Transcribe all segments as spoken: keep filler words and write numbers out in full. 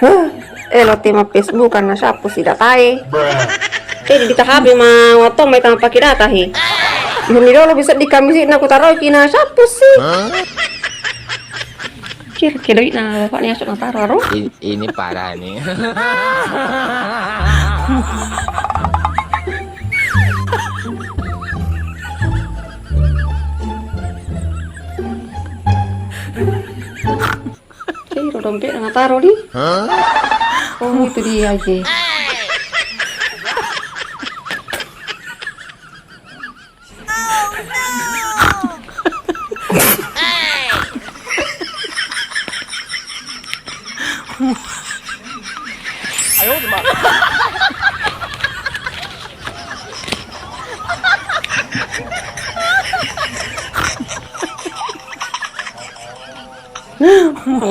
Huh, elo tema Facebook karena siapa sih datae. Eh, di H P ma watong mai tama pake data he. Ihuni dolo bisa di kami sih, naku taroi kina siapa sih. Kira-kira doina bapaknya asuk nataro aro. I- ini parah nih. Iro dompet na taro di. Oh, itu dia je.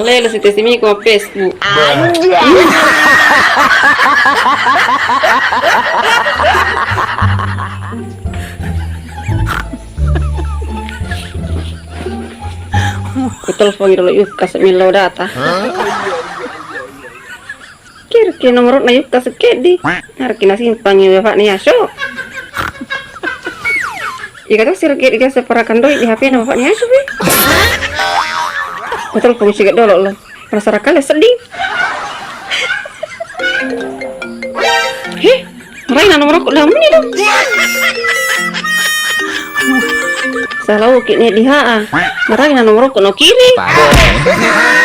Lelo si tesimiku ma Facebook. Ku telpongi dolo Yukkas millau data. Kira-kira nomorna Yukkas keddi. Harus kina simpangi WA-na Yaso. Ika to sirge diga separakan doi di H P na bapakna Yaso, eh. Ku telpongi siga dolo lo. Penasaran kale seddi. He, maraina nomorku dalam ini dong. Salah oke nih di H A. Maraina nomorku no kiri. Parah.